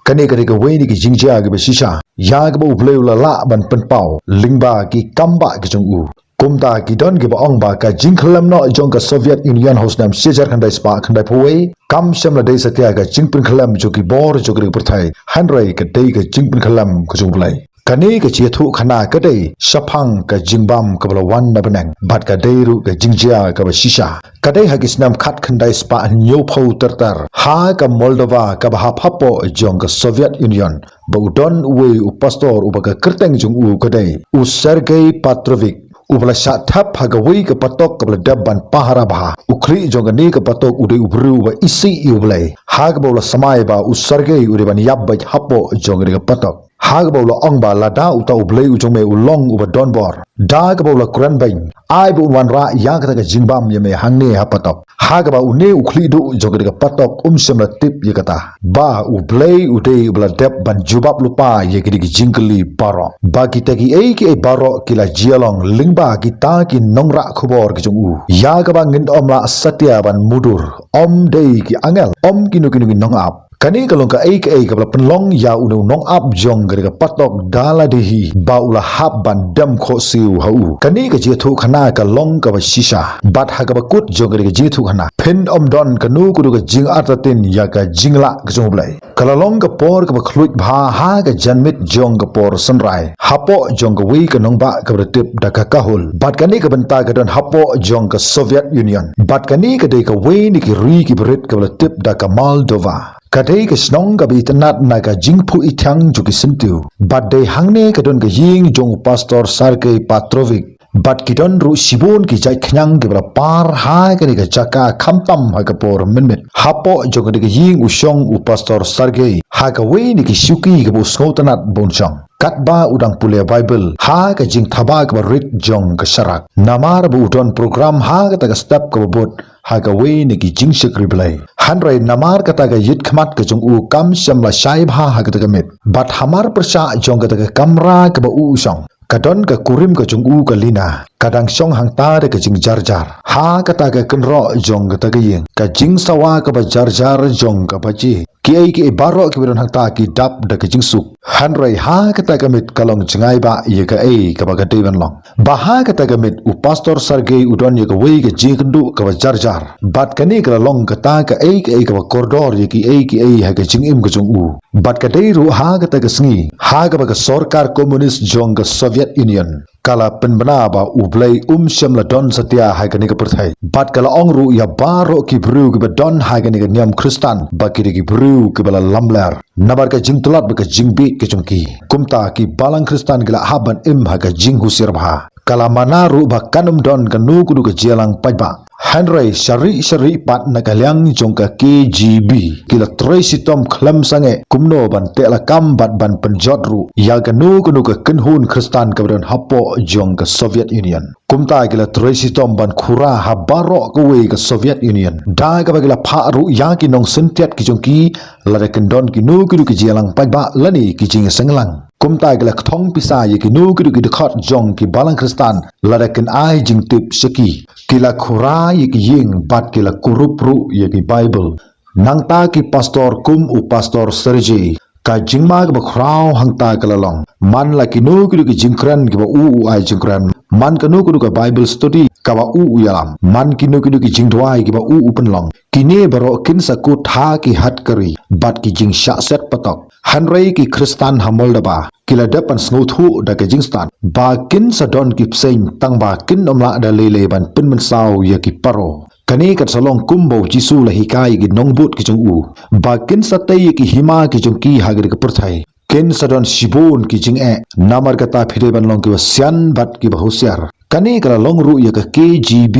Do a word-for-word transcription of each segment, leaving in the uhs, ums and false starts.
Kane ka dei kawei na ki jingjia kiba shisha ïa kaba U Blei u la lah ban pynpaw lyngba ki kam bah ki jong u. Kumta ki don kiba ong ba ka jingkhyllem noh jong ka Soviet Union ha u snem shi hajar khyndai spah khyndai phew wei kam shym la dei satia ka jingpynkhyllem jong ki bor jong ka pyrthei, hynrei ka dei ka jingpynkhyllem ka jong U Blei. Kane ka jingïathuhkhana ka dei shaphang ka jingbam kaba la wan na bneng bad ka dei ruh ka jingjia kaba shisha. Ka dei ha ki snem khatkhyndai spah hynñiewphew ter ter ha ka Moldova kaba hap hapoh jong ka Soviet Union, ba u don uwei u pastor uba ka kyrteng jong u ka dei u Sergei Petrovich, uba la shah thep ha kawei ka patok kaba la dep ban pahara bha. U khlieh jong kane ka patok u dei u briew uba isih ïa U Blei, ha kaba u la smai ba u Sergei u dei ban ïap beit hapoh jong kane ka patok. Ha kaba u la ong ba lada uta U Blei u jong me u long uba don bor, da kaba u la kren beiñ, ai ba un wanrah ïa kata ka jingbam ïa me hangne ha patok. Ha kaba une u khlieh duh jong kane ka patok um shym la tip ïa kata ba U Blei u dei uba la dep ban jubab lypa ïa kine ki jingkylli baroh. Ba kita kiei kiei baroh ki la jia long lyngba kita ki nongrah khubor ki jong u, ïa kaba ngin ym lah satia ban mudui, ym dei ki angel, ym kino kino ki nongap. Kane ka long kaei kaei kaba la pynlong ïa une u nongap jong kane ka patok da lade hi ba u la hap ban dem khohsiew ha u. Kane ka jingïathuhkhana ka long kaba shisha. Bad ha kaba kut jong kane ka jingïathuhkhana phin ym don kano kano ka jingartatien ïa ka jinglah ka jong U Blei. Ka la long ka por kaba khluit bha ha ka janmiet jong ka por synrai hapoh jong kawei ka nongbah kaba la tip da ka Kahul. Bad kane ka bynta ka don hapoh jong ka Soviet Union. Bad kane ka dei kawei na ki ri kiba rit kaba la tip da ka Moldova. Ka dei ka shnong kaba itynnad na ka jingphuh ithiang jong ki syntiew. Bad dei hangne ka don ka ïing jong u Pastor Sergei Petrovich. Bad ki don ruh shibun ki jait khñiang kiba la par ha kane ka jaka khamtam ha ka por mynmiet. Hapoh jong kane ka ïing u shong u Pastor Sergei ha kawei na ki shuki kaba u sngewtynnad ban shong. Katba u dang pule Baibl ha ka jingthaba kaba rit jong ka sharak. Namar ba u don program ha kata ka step kaba bud ha kawei na ki jingshakri Blei. Hynrei namar kata ka ïit khmat ka jong u kam shym la shai bha ha kata ka miet. Bad hamar pyrshah jong kata ka kamra kaba u u shong, ka don ka kurim ka jong u ka Lina, ka dang shong hangta da ka jingjarjar ha kata ka kynroh jong kata ka ïing. Ka jingsawa kaba jarjar jong ka baje. Kiei kiei baroh kiba don hangta ki dap da ka jingsuk. Hynrei ha kata ka miet ka long jngai bha ïa kaei kaba ka dei ban long. Ba ha kata ka miet u Pastor Sergei u don ïa kawei ka jingkynduh kaba jarjar. Bad kane ka la long kata kaei kaei kaba kordor ïa kiei kiei ha ka jingim ka jong u. Bad ka dei ruh ha kata ka sngi ha kaba ka sorkar komunis jong ka Soviet Union ka la pynbna ba U Blei um shym la don satia ha kane ka pyrthei. Bad ka la ong ruh ïa baroh ki briew kiba don ha kane ka niam Khristan ba ki dei ki briew kiba la lamler. Namar ka jingtlot bad ka jingbieit ka jong ki. Kumta ki balang Khristan ki la hap ban im ha ka jinghusiar bha. Ka la mana ruh ba kan ym don kano kano ka jingïalang paidbah. Hynrei sharih sharih pat na ka liang jong ka K G B ki la trei shitom khlem sangeh kumno ban teh lakam bad ban pynjot ruh ïa kano kano ka kynhun Khristan kaba don hapoh jong ka Soviet Union. Kumta ki la trei shitom ban khura ha baroh kawei ka Soviet Union. Da kaba ki la phah ruh ïa ki nongsyntiat ki jong ki lada kin don kino kino ki jingïalang paidbah lane ki jingïaseng lang. Kumta ki la kthong pisa ïa kino kino ki dkhot jong ki balang Khristan lada kin ai jingtip sha ki. Ki la khura ïa ki ïing bad ki la kurup ruh ïa ki Baibl. Nangta ki pastor kum u Pastor Sergei, ka jingma kaba khraw hangta ka la long, man la kino kino ki jingkren kiba u u ai jingkren, man kano kano ka Bible study kaba u u ïalam, man kino kino ki jingduwai kiba u u pynlong, kine baroh kin sa kut ha ki hatkari bad ki jingshah set patok. Hynrei ki Khristan ha Moldova ki la dep ban sngewthuh da ka jingstad ba kin sa don ki bseiñ tang ba kin ym lah da lei lei ban pynmynsaw ïa ki paro. Kane kan sa long kumba u Jisu u la hikai ïa ki nongbud ki jong u ba kin sa tei ïa ki hima ki jong ki ha kane ka pyrthei. Kin sa don shibun ki jingeh. Namar kata phi dei ban long kiba sian bad kiba husiar. Kane ka la long ruh ïa ka K G B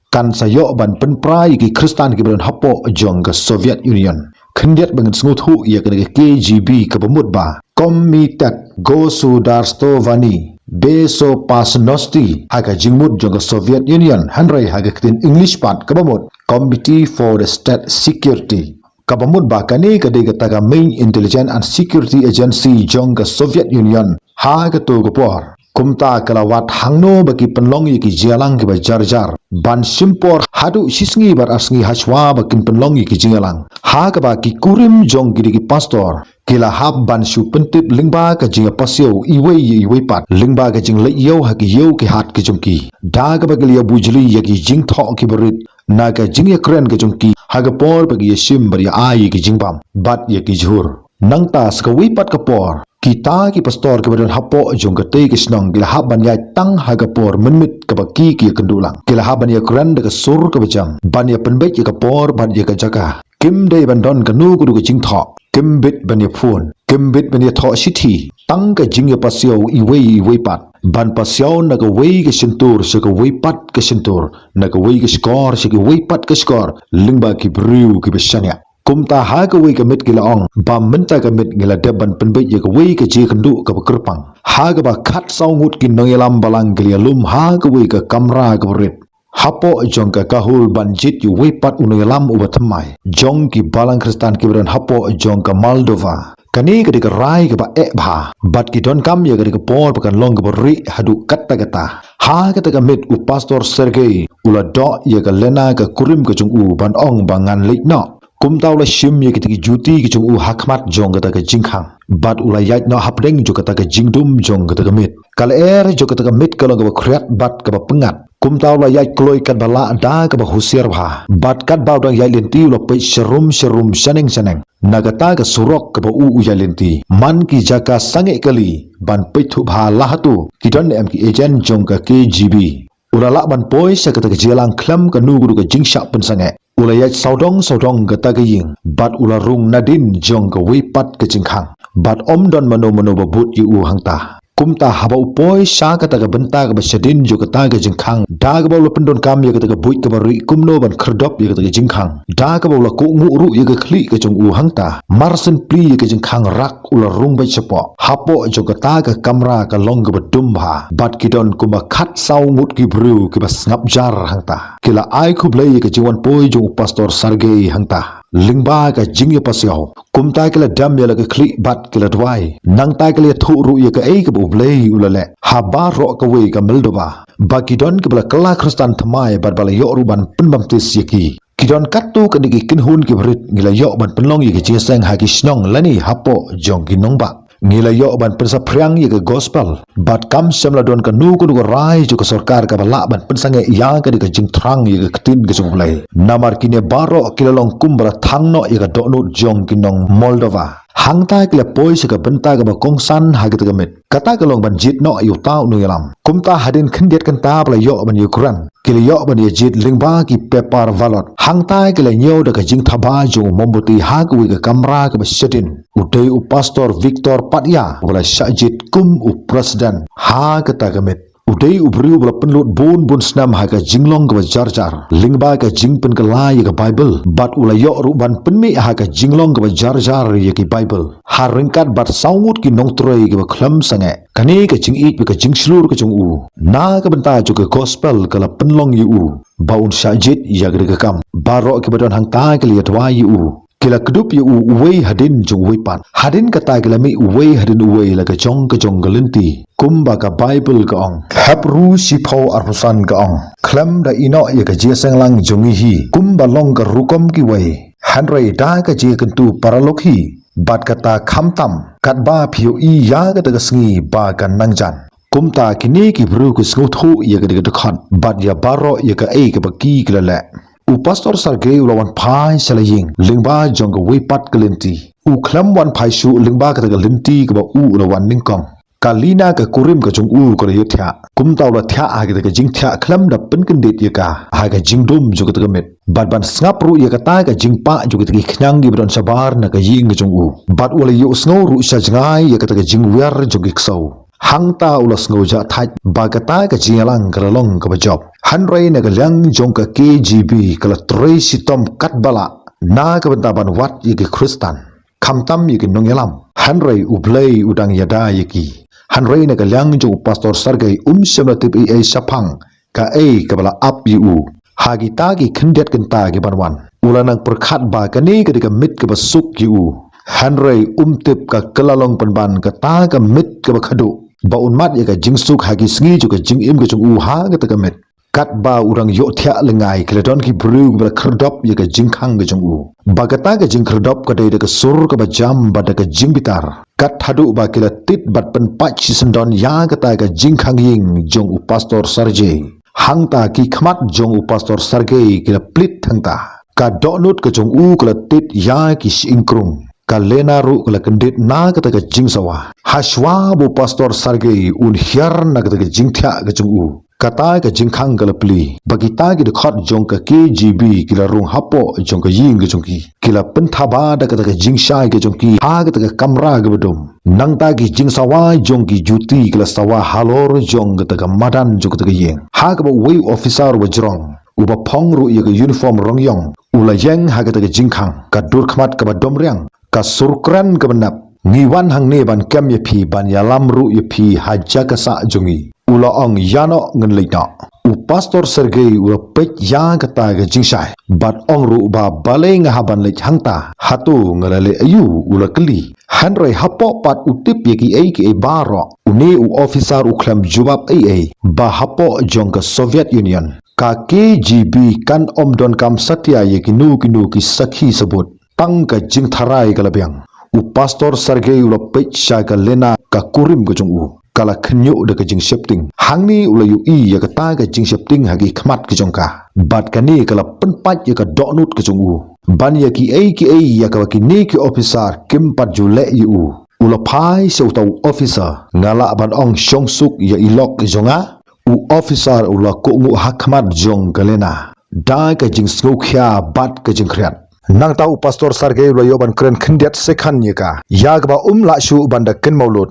kan sa ïoh ban pynpra ïa ki Khristan kiba don hapoh jong ka Soviet Union. Khyndiat ba ngin sngewthuh ïa kane ka K G B kaba mut ba Komitet Gosudarstvani Bezopasnosti ha ka jingmut jong ka Soviet Union, hynrei ha ka ktien English pat kaba mut Committee for the State Security. Kaba mut ba kane ka dei kata ka main intelligence and security agency jong ka Soviet Union ha kato ka por. Kumta ka la wad hangno ba ki pynlong ïa ki jingïalang kiba jar jar ban shim por haduh shi sngi bad ar sngi hashwa ba kin pynlong ïa ki jingïalang. Ha kaba ki kurim jong ki dei ki pastor Ki la hap ban shu pyntip lyngba ka jingïapasiaw iwei ïa iwei pat, lyngba ka jingleit ïew ha ki ïew ki hat ki jong ki, da kaba ki la ïabujli ïa ki jingthoh kiba rit na ka jingïakren ka jong ki ha ka por ba ki ïashim bad ïa ai ïa ki jingbam bad ïa ki jhur. Nangta sa kawei pat ka por, kita ki pastor kiba don hapoh jong katei ka shnong ki la hap ban ïaid tang ha ka por mynmiet kaba ki ki ïakynduh lang. Ki la hap ban ïakren da ka sur kaba jam, ban ïapynbeit ïa ka por bad ïa ka jaka. Kim dei ban don kano kano ka jingthoh, kim bit ban ïa phone, kim bit ban ïa thoh shithi. Tang ka jingïapasiaw iwei iwei pat, ban pasiaw na kawei ka shyntur sha kawei pat ka shyntur, na kawei ka shkor sha kawei pat ka shkor, lyngba ki briew kiba shaniah. Kumta ha kawei ka miet ki la ong ba mynta ka miet ngi la dep ban pynbeit ïa kawei ka jingïakynduh kaba kyrpang, ha kaba khatsaw ngut ki nongïalam balang ki la ïalum ha kawei ka kamra kaba rit hapoh jong ka kahul ban jied ïa uwei pat u nongïalam uba thymmai jong ki balang Khristan kiba don hapoh jong ka Moldova. Kane ka dei ka rai kaba eh bha, bad ki donkam ïa ka dei ka por ba kan long kaba rieh haduh katta katta. Ha kata ka miet u Pastor Sergei u la doh ïa ka lena ka kurim ka jong u ban ong ba ngan leit noh. Kumta u la shim ïa kita ki juti ki jong u ha khmat jong kata ka jingkhang, bad u la ïaid noh hapdeng jong kata ka jingdum jong kata ka miet. Ka lyer jong kata ka miet ka long kaba khriat bad kaba pyngngad. Kumta u la ïaid kloi katba lah da kaba husiar bha, bad katba u dang ïaid lynti u la peit sharum sharum shaneng shaneng na kata ka surok kaba u u ïaid lynti. Man ki jaka sangeh kali ban peit thuh bha la hato ki don ne em ki agent jong ka K G B. U la lah ban poi sha kata ka jingïalang khlem kano kano ka jingshah pynsangeh. U la ïaid sawdong sawdong kata ka ïing, bad u la rung nadien jong kawei pat ka jingkhang, bad ym don mano mano ba bud ïa u hangta. Kumta haba u poi sha kata ka bynta kaba shadien jong kata ka jingkhang, da kaba u la pyndonkam ïa kata ka buit kaba rieh kumno ban khyrdop ïa kata ka jingkhang, da kaba u la kohnguh ruh ïa ka khlieh ka jong u hangta, mar shen plie ïa ka jingkhang rak u la rung beit shapoh. Hapoh jong kata ka kamra ka long kaba dum bha, bad ki don kumba khatsaw ngut ki briew kiba sngap jar hangta. Ki la ai khublei ïa ka jingwan poi jong u Pastor Sergei hangta lyngba ka jingïapasiaw. Kumta ki la dem ïa la ka khlieh bad ki la duwai. Nangta ki la ïathuh ruh ïa kaei kaba U Blei u la leh ha baroh kawei ka Moldova, ba ki don kiba la kylla Khristan thymmai bad ba la ïoh ruh ban pynbaptis ïa ki. Ki don katto katne ki kynhun kiba rit ngi la ïoh ban pynlong ïa ki jingïaseng ha ki shnong lane hapoh jong ki nongbah. Ngi la ïoh ban pynsaphriang ïa ka gospel, bad kam shym la don kano kano ka rai jong ka sorkar kaba lah ban pynsangeh ïa ka dei ka jingthrang ïa ka ktien ka jong U Blei. Namar kine baroh ki la long kumba la thang noh ïa ka dohnud jong ki nong Moldova. Hangta ki la poi sha ka bynta kaba kongsan ha kata ka miet. Kata ka long ban jied noh ïa uta u nongïalam. Kumta hadien khyndiat kynta ba la ïoh ban ïakren, ki la ïoh ban ïajied lyngba ki paper ballot. Hangta ki la ñiew da ka jingthaba jong u mombati ha kawei ka kamra kaba shadien. U dei u Pastor Victor Patya uba la shah jied kum u president ha kata ka miet. U dei u briew ba la pynlut bun bun snem ha ka jinglong kaba jar jar lyngba ka jingpynkylla ïa ka Baibl, bad u la ïoh ruh ban pynmih ha ka jinglong kaba jar jar ïa ki Baibl ha ryngkat bad saw ngut ki nongtrei kiba khlem sangeh. Kane ka jingïeit bad ka jingshlur ka jong u na ka bynta jong ka gospel ka la pynlong ïa u ba un shah jied ïa ka dei ka kam. Baroh kiba don hangta ki la ïaduwai ïa u, ki la kdup ïa u uwei hadien jong uwei pat. Hadien kata ki la mih uwei hadien uwei la ka jong ka jong ka lynti. Kumba ka Baibl ka ong, Hebru shiphew arphew san ka ong, khlem da ïeh noh ïa ka jingïaseng lang jong ngi hi kumba long ka rukom kiwei, hynrei da ka jingïakyntu paralok hi. Bad kata khamtam katba phi ïohi ïa kata ka sngi ba kan nang jan. Kumta kine ki briew ki sngewthuh ïa ka dei ka dkhot bad ïa baroh ïa kaei kaba ki ki la leh. U Pastor Sergei u la wan phai sha la ïing lyngba jong kawei pat ka lynti. U khlem wan phai shuh lyngba kata ka lynti kaba u u la wan nyngkong. Ka Lina ka kurim ka jong u ka la ïohthiah. Kumta u la thiah ha kata ka jingthiah khlem da pynkyndit ïa ka ha ka jingdum jong kata ka miet. Bad ban sngap ruh ïa kata ka jingpah jong kata ki khñiang kiba don shabar na ka ïing ka jong u. Bad u la ïohsngew ruh sha jngai ïa kata ka jingwiar jong ki ksew. Hangta u la sngew jahthait ba kata ka jingïalang ka la long kaba jop. Hynrei na ka liang jong ka K G B ka la trei shitom katba lah na ka bynta ban wad ïa ki Khristan, khamtam ïa ki nongïalam. Hynrei U Blei u dang ïada ïa ki. Hynrei na ka liang jong u Pastor Sergei um shym la tip ei ei shaphang kaei kaba la ap ïa u ha kita ki khyndiat kynta kiban wan. U la nang pyrkhat ba kane ka dei ka miet kaba suk ïa u. Hynrei um tip ka kylla long pynban kata ka miet kaba khadduh ba un mad ïa ka jingsuk ha ki sngi jong ka jingim ka jong u ha kata ka miet. Katba u dang ïohthiah lyngngai, ki la don ki briew kiba la khyrdop ïa ka jingkhang ka jong u. Ba kata ka jingkhyrdop ka dei da ka sur kaba jam bad da ka jingbitar. Kat haduh ba ki la tit bad pynpait shisyndon ïa kata ka jingkhang ïing jong u Pastor Sergei. Hangta ki khmat jong u Pastor Sergei ki la plit hangta. Ka dohnud ka jong u ka la tit ïa ki shyieng krung. Ka Lena ruh ka la kyndit na kata ka jingsawa. Hashwa ba u Pastor Sergei un hiar na kata ka jingthiah ka jong u, kata ka jingkhang ka la plie. Ba kita ki dkhot jong ka K G B ki la rung hapoh jong ka ïing ka jong ki. Ki la pynthaba da kata ka jingshai ka jong ki ha kata ka kamra kaba dum. Nangta ki jingsawa jong ki juti ki la sawa halor jong kata ka madan jong kata ka ïing. Ha kaba uwei u officer uba jrong, uba phong ruh ïa ka uniform rong ïong, u la ïeng ha kata ka jingkhang, ka dur khmat kaba dom riang, ka sur kren kaba nep. Ngi wan hangne ban kem ïa phi, ban ïalam ruh ïa phi ha jaka sah jong ngi. U la ong, ïa noh, ngin leit noh. U Pastor Sergei u la peit ïa kata ka jingshai bad ong ruh ba, balei nga hap ban leit hangta? Hato nga la leh aïu? U la kylli. Hynrei hapoh pat u tip ïa kiei kiei baroh. Une u officer u khlem jubab ei ei ba hapoh jong ka Soviet Union, ka K G B kan ym donkam satia ïa kino kino ki sakhi sabut. Tang ka jingtharai ka la biang. U Pastor Sergei u la peit sha ka Lena, ka kurim ka jong u ka la khynñiuh da ka jingsheptieng. Hangne u la ïohi ïa kata ka jingsheptieng ha ki khmat ka jong ka. Bad kane ka la pynpait ïa ka dohnud ka jong u ban ïa kiei kiei ïa kaba kine ki officer kim pat ju leh ïa u. U la phai sha uta u officer. Nga lah ban ong shong suk ïa i lok jong nga? U officer u la kohnguh ha khmat jong ka Lena da ka jingsngewkhia bad ka jingkhriat. Nangta u Pastor Sergei u la ïoh ban kren khyndiat sekhan ïa ka, ïa kaba um lah shuh ban da kynmaw lut.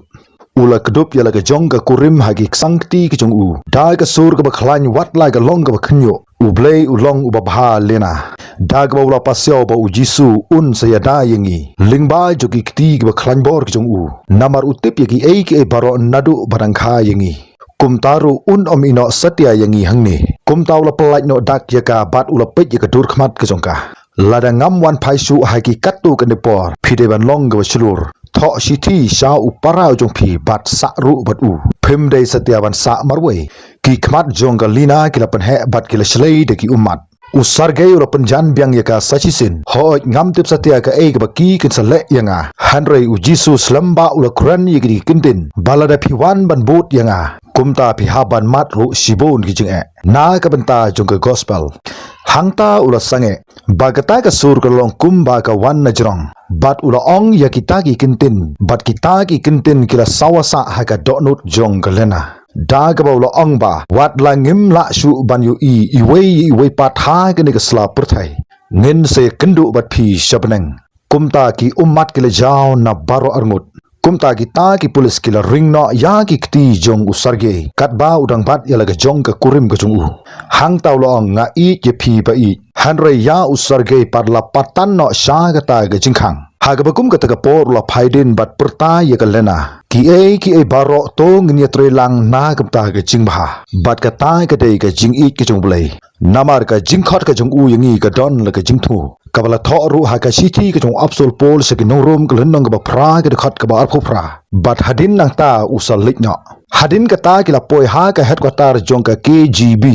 U la kdup ïa la ka jong ka kurim ha ki ksang kti ka jong u da ka sur kaba khlaiñ, wat la ka long kaba khynñiuh. U Blei u long uba bha, Lena. Da kaba u la pasiaw ba u Jisu un sa ïada ïa ngi lyngba jong ki kti kiba khlaiñ bor ki jong u. Namar u tip ïa kiei kiei baroh naduh ba dang kha ïa ngi. Kumta ruh un ym ïehnoh satia ïa ngi hangne. Kumta u la pyllait noh dak ïa ka bad u la peit ïa ka dur khmat ka jong ka. Lada ngam wan phai shuh ha ki katto katne por, phi dei ban long kaba shlur. Thoh shithi sha u para u jong phi bad sah ruh bad u. Phim dei satia ban sah marwei. Ki khmat jong ka Lena ki la pynheh bad ki la shlei da ki ummat. U Sergei u la pynjan biang ïa ka sa shisien. Hooid, ngam tip satia kaei kaba ki kin sa leh ïa nga. Hynrei u Jisu slem ba u la kren ïa ki ktien ba lada phi wan ban bud ïa nga, kumta phi hap ban mad ruh shibun ki jingeh na ka bynta jong ka gospel. Hangta u la sangeh ba kata ka sur ka long kumba ka wan na jrong. Bad u la ong ïa kita ki ktien, bad kita ki ktien ki la sawa sah ha ka dohnud jong ka Lena. Da kaba u la ong ba, wat la ngim lah shuh ban ïohi iwei ïa iwei pat ha kane ka sla pyrthei, ngin sa ïakynduh bad phi sha bneng. Kumta ki ummat ki la jaw na baroh arngut. Kumta kita ki pulit ki la ring noh ïa ki kti jong u Sergei katba u dang bat ïa la ka jong ka kurim ka jong u. Hangta u la ong, nga ïeit ïa phi ba ïeit. Hynrei ïa u Sergei pat la patan noh sha kata ka jingkhang. Ha kaba kum kata ka por u la phai dien bad pyrta ïa ka Lena, kiei kiei baroh to ngin ïatreilang na ka bynta ka jingbha. Bad kata ka dei ka jingïeit ka jong u Blei. Namar ka jingkhot ka jong u ïa ngi ka don la ka jingthmu, kaba la thoh ruh ha ka shithi ka jong u Apostol Paul sha ki nong Rom, ka lynnong kaba phra, ka dkhot kaba arphew phra. Bad hadien nangta u sa leit noh. Hadien kata ki la poi ha ka headquarter jong ka K G B.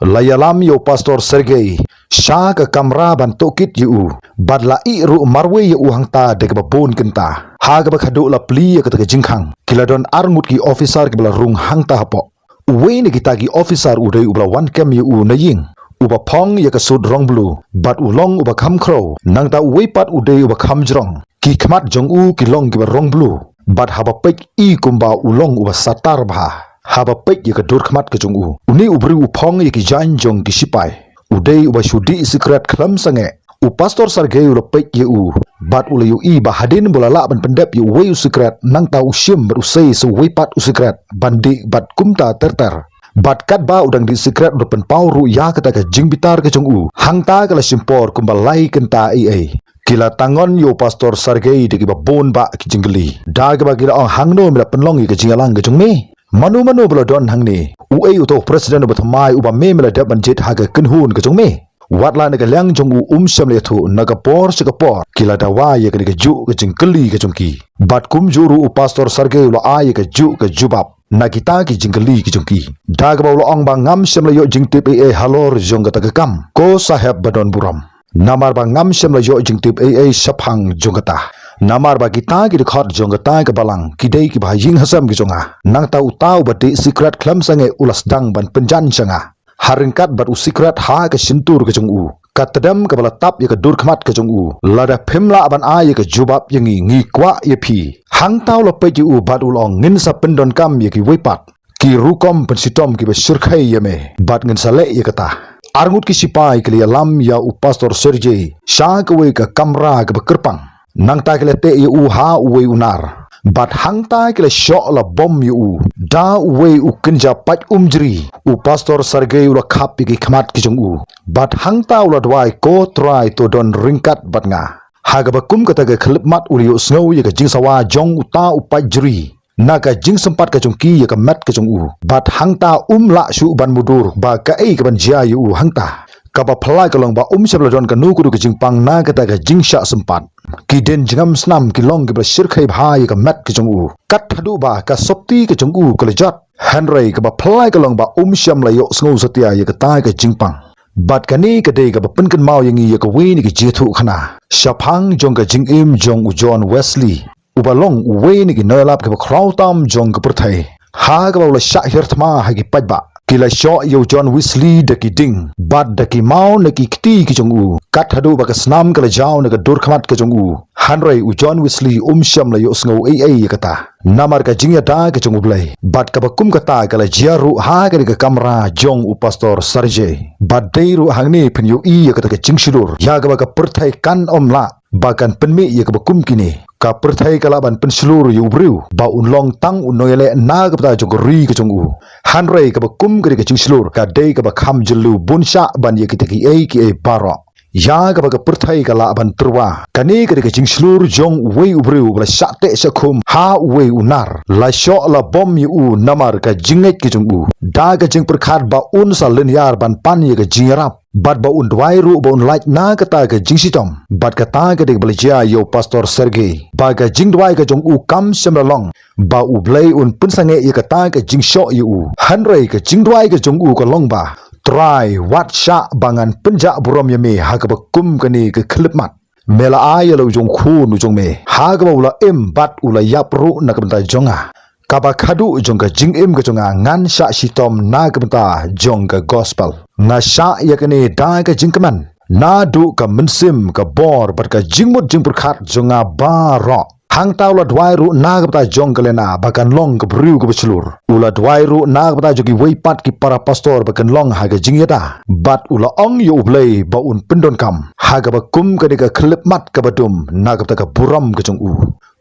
La ïalam ïa u Pastor Sergei sha ka kamra ban tohkit ïa u. Bad la ïeh ruh marwei ïa u hangta da kaba bun kynta. Ha kaba khadduh la plie ïa kata ka jingkhang, ki la don arngut ki officer kiba la rung hangta hapoh. Uwei na kita ki officer u dei uba la wan kem ïa u na ïing, uba phong ïa ka suit rong blue, bad u long uba kham khrew. Nangta uwei pat u dei uba kham jrong. Ki khmat jong u ki long kiba rong blue. Bad haba peit i kumba u long uba satar bha. Haba peit ïa ka dur khmat ka jong u, une u briew u phong ïa ki jaiñ jong ki shipai. U dei uba shu dih sikret khlem sangeh. U Pastor Sergei u la peit ïa u bad u la ïohi ba hadien ba u la lah ban pyndep ïa uwei u sikret, nangta u shim bad u sei sa uwei pat u sikret ban dih bad kumta ter ter. Bad katba u dang dih sikret u la pynpaw ruh ïa kata ka jingbitar ka jong u. Hangta ka la shim por kumba lai kynta ei ei. Ki la tangon ïa u Pastor Sergei da kiba bun bah ki jingkylli. Da kaba ki la ong, hangno me la pynlong ïa ka jingïalang ka jong me? Mano mano ba la don hangne? Uei uta u president uba thymmai uba me me la dep ban jied ha ka kynhun ka jong me? Wat la na ka liang jong u um shym la ïathuh, na ka por sha ka por ki la dawa ïa kane kajuh ka jingkylli ka jong ki. Bad kumjuh ruh u Pastor Sergei u la ai ïa kajuh ka jubab. na kita ki jingkylli ki jong ki. Da kaba u la ong ba ngam shym la ïoh jingtip ei ei halor jong kata ka kam, ko Saheb ba don burom. Namar ba ngam shym la ïoh jingtip ei ei shaphang jong kata. Namar ba kita ki dkhot jong kata ka balang ki dei kiba ha ïing ha sem ki jong nga. Nangta uta uba dih sikret khlem sangeh u la sdang ban pynjan sha nga ha ryngkat bad u sikret ha ka shyntur ka jong u. Ka tdem kaba la tap ïa ka dur khmat ka jong u. Lada phim lah ban ai ïa ka jubab ïa ngi, ngi kwah ïa phi. Hangta u la peit ïa u bad u la ong, ngin sa pyndonkam ïa kiwei pat ki rukom pynshitom kiba shyrkhei ïa me, bad ngin sa leh ïa kata. Arngut ki shipai ki la ïalam ïa u Pastor Sergei sha kawei ka kamra kaba kyrpang. Nangta ki la teh ïa u ha uwei u nar, bad hangta ki la shoh la bom ïa u da uwei u kynja pait umjri. U Pastor Sergei u la khap ïa ki khmat ki jong u, bad hangta u la duwai, ko Trai, to don ryngkat bad nga. Ha kaba kum kata ka khyllipmat u la ïohsngew ïa ka jingsawa jong uta u pait jri na ka jingsympat ka jong ki ïa ka met ka jong u. Bad hangta um lah shuh ban mutdur ba kaei kaban jia ïa u hangta. Kaba phylla ka long ba um shym la don kano kano ka jingpang na kata ka jingshah sympat. Ki dien jingem snam ki long kiba shyrkhei bha ïa ka met ka jong u. Kat haduh ba ka sopti ka jong u ka la jot. Hynrei kaba phylla ka long ba um shym la ïohsngew satia ïa kata ka jingpang. Bad kane ka dei kaba pynkynmaw ïa ngi ïa kawei na ki jingïathuhkhana shaphang jong ka jingim jong u John Wesley, uba long uwei na ki nongïalap kiba khraw tam jong ka pyrthei. Ha kaba u la shah hiar thma ha ki paidbah, ki la shoh ïa u John Wesley da ki ding bad da ki maw na ki kti ki jong u. Kat haduh ba ka snam ka la jaw na ka dur khmat ka jong u. Hynrei u John Wesley um shym la ïohsngew ei ei ïa kata. Namar ka jingïada ka jong U Blei. Bad kaba kum kata ka la jia ruh ha kane ka kamra jong u Pastor Sergei. Bad dei ruh hangne phin ïohi ïa kata ka jingshlur ïa kaba ka pyrthei kan ym lah ba kan pynmih ïa kaba kum kine. Ka pyrthei ka lah ban pynshlur ïa u briew ba un long tang u nongïaleh na ka bynta jong ka ri ka jong u. Hynrei kaba kum kane ka jingshlur ka dei kaba kham jylliew bun shah ban ïa kita kiei kiei baroh. Ïa kaba ka pyrthei ka lah ban tyrwa. Kane ka dei ka jingshlur jong uwei u briew ba la shah teh shah khum ha uwei u nar. La shoh la bom ïa u namar ka jingngeit ka jong u. Da ka jingpyrkhat ba un sa lynñiar ban pan ïa ka jingïarap. Bad ba un duwai ruh ba un lait na kata ka jingshitom. Bad kata ka dei kaba la jia ïa u Pastor Sergei. Ba ka jingduwai ka jong u kam shym la long ba U Blei un pynsangeh ïa kata ka jingshoh ïa u. Hynrei ka jingduwai ka jong u ka long ba, Trai, wat shah ba ngan pynjah burom ïa me ha kaba kum kane ka khyllipmat. Me la ai ïa la u jong u khun u jong me ha kaba u la im bad u la ïap ruh na ka bynta jong nga. Kaba khadduh jong ka jingim ka jong nga ngan shah shitom na ka bynta jong ka gospel. Nga shah ïa kane da ka jingkmen naduh ka mynsiem, ka bor bad ka jingmut jingpyrkhat jong nga baroh. Hangta u la duwai ruh na ka bynta jong ka Lena ba kan long ka briew kaba shlur. U la duwai ruh na ka bynta jong kiwei pat ki para pastor ba kan long ha ka jingïada. Bad u la ong ïa U Blei ba un pyndonkam ha kaba kum kane ka khyllipmat kaba dum na ka bynta ka burom ka jong u.